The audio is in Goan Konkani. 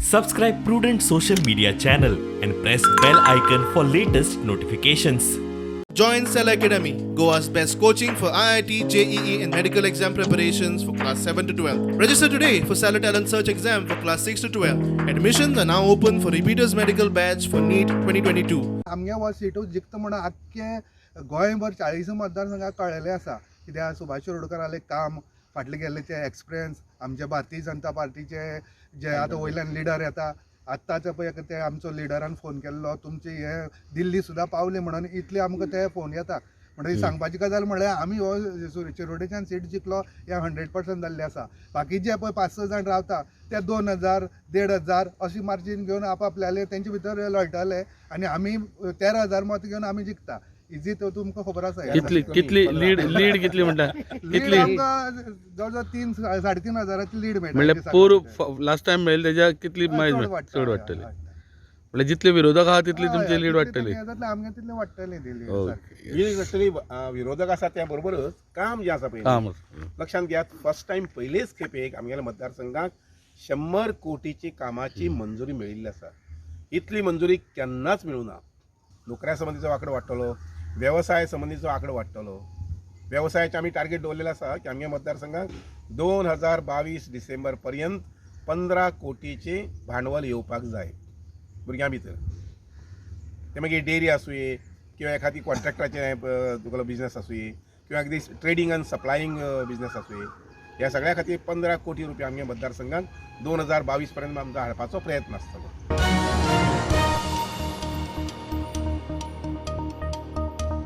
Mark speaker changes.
Speaker 1: Subscribe Prudent Social Media channel and press bell icon for latest notifications.
Speaker 2: Join Cell Academy, Goa's best coaching for IIT, JEE, and medical exam preparations for class 7 to 12. Register today for Salah Talent Search exam for class 6 to 12. Admissions are now open for repeaters medical batch for NEET 2022.
Speaker 3: आमगे हो सीटू जिखता म्हणून आख्खे गोंयभर 40 मतदारसंघाक कळ्ळेलें आसा. कित्याक सुभाष शिरोडकरालें काम, फाटले गेल्ले ते एक्सपिरियन्स, आमचे भारतीय जनता पार्टीचे जे आतां वयल्यान लिडर येता, आत्ताचे पळय ते आमचो लिडरान फोन केल्लो, तुमचे हे दिल्ली सुद्दां पावले म्हणून इतले आमकां ते फोन येता. म्हणटकीर सांगपाची गजाल म्हळ्यार आमी हो शिरोडेच्यान सीट जिखलो हे 100% जाल्लें आसा. बाकीचे पळय 5-6 जाण रावता ते 2000 1500 अशी मार्जीन घेवन आपआपल्याले तेंचे भितर लढटाले आनी आमी 13,000 मत घेवन आमी जिखता. इजी तो तुमकां खबर आसा.
Speaker 4: कितली कितली लीड लीड कितली म्हणटा?
Speaker 3: लीड
Speaker 4: कितली
Speaker 3: आमकां जवळ जवळ 3-3.5 हजाराची लीड मेळटा.
Speaker 4: म्हणल्यार पोर लास्ट टायम मेळ्ळें तेज्या कितली मायज चड वाडटली? म्हणल्यार जितले विरोधक आहा तितली तुमची लीड वाडटली.
Speaker 3: आमगे तितले वाडटली ती.
Speaker 4: ओके.
Speaker 5: लीड वाडटली. विरोधक आसा त्या बरोबरच काम जें आसा पळय
Speaker 4: काम
Speaker 5: लक्षांत घेयात, फर्स्ट टायम पयलेच खेपेक आमगेल्या मतदारसंघाक 100 कोटीची कामाची मंजुरी मेळिल्ली आसा. इतली मंजुरी केन्नाच मेळूं ना. नोकऱ्या संबंदीचो आंकडो वाडटलो, वेवसाय संबंदीचो आंकडो वाडटलो. वेवसायाचे आमी टार्गेट दवरलेलो आसा की आमगे मतदारसंघाक 2022 डिसेंबर पर्यंत 15 कोटीचे भांडवल येवपाक जाय भुरग्यां भितर. ते मागीर डेअरी आसुये किंवा एखादी कॉन्ट्रॅक्टाचे तुगेलो बिजनस आसुये किंवा अगदी ट्रेडींग आनी सप्लायींग बिजनस आसुये, ह्या सगळ्या खातीर 15 कोटी रुपया आमगे मतदारसंघाक 2022 पर्यंत आमचो हाडपाचो प्रयत्न आसतलो.